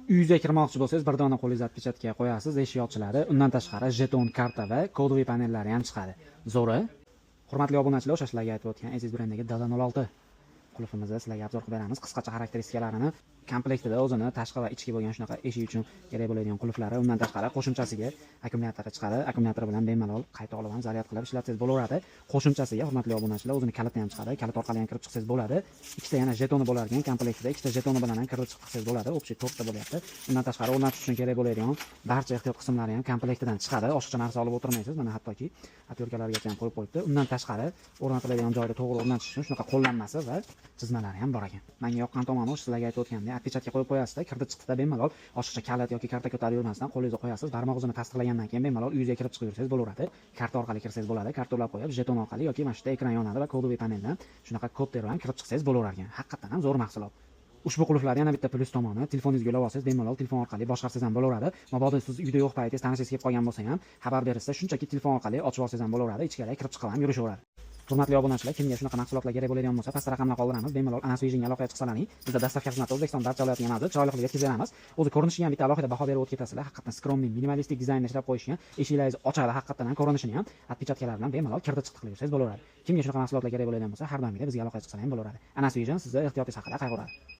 Uyingizga kirmoqchi bo'lsangiz, bir dona qo'lingizni отпечатка ga qo'yasiz, eshik ochiladi. Undan tashqari jeton, karta va кодовый panellari ham chiqadi. Zo'ri. Hurmatli obunachilar, o'sha sizlarga aytib o'tgan Aziz brendagi DL06 qulfimizni sizlarga обзор qilib beramiz. Qisqacha xarakteristikalarini: komplektida o'zini tashqi va ichki bo'lgan shunaqa eshik uchun kerak bo'ladigan qulflari, undan tashqari qo'shimchasiga akkumulyatori chiqadi. Akkumulyator bilan bemalol qayta olib ham zaryad qilib ishlatsangiz bo'laveradi. Qo'shimchasiga, hurmatli obunachilar, o'zini kaliti ham chiqadi. Kalit orqali ham kirib chiqsangiz bo'ladi. Ikkita yana jetoni bo'lar ekan komplektida. Ikkita jetoni bilan ham kirib chiqib qilsangiz bo'ladi. Общий to'rtta bo'lyapti. Undan tashqari o'rnatish uchun kerak bo'ladigan barcha ehtiyot qismlari ham komplektidan chiqadi. Oshiqcha narsa olib o'tirmaysiz. Mana, hattoki отвёртка largacha ham qo'yib qo'yibdi. Undan tashqari o'rnatiladigan joyda to'g'ri o'rnatish uchun shunaqa qo'llanmasi va chizmalari ham bor ekan. Menga yoqqan tomoni, o'sha sizlarga aytib o'tgandek, отпечатка qo'yib qo'yasizda, kirdi chiqdida bemalol oshiqcha kalit yoki karta ko'tarib yurmasdan qo'lingizga qo'yasiz. Barmoq izini tasdiqlagandan keyin bemalol uyingizga kirib chiqib yursangiz bo'laveradi. Karta orqali kirsangiz bo'ladi. Karta ulab qo'yib, jeton orqali yoki mana shu yerda ekran yonadi va кодовый paneldan shunaqa kod terib ham kirib chiqsangiz bo'laverar ekan. Haqiqatdan ham zo'r mahsulot. Ushbu qulflarni yana bitta plyus tomoni, telefoningizga ulab olsangiz, bemalol telefon orqali boshqarsangiz ham bo'laveradi. Mabodo siz uyda yo'q paytingiz tanishingiz kelib qolgan bo'lsa ham, xabar berilsa, shunchaki telefon orqali ochib olsangiz ham bo'laveradi, ichkariga kirib chiqib ham yurishaveradi. Hurmatli obunachilar, kimga shunaqa mahsulotlar kerak bo'ladigan bo'lsa, pastda raqamlar qoldiramiz. Bemalol Anas Visionga aloqaga chiqsalaring, bizda доставка xizmati O'zbekiston barcha viloyatiga mavjud, chiroyli qilib yetkazib beramiz. O'zi ko'rinishiga ham bitta alohida baho berib o'tib ketasizlar. Haqiqatdan скромный, minimalistik dizaynda ishlab qo'yishgan. Eshiklaringiz ochadi, haqiqatdan ham ko'rinishini ham отпечатка lar bilan bemalol kirdi chiqdi qilib yursangiz bo'laveradi. Kimga shunaqa mahsulotlar kerak bo'ladigan bo'lsa, har doimgidek bizga aloqaga chiqsalar ham bo'laveradi. Anas Vision sizni ehtiyotingiz haqida qayg'uradi.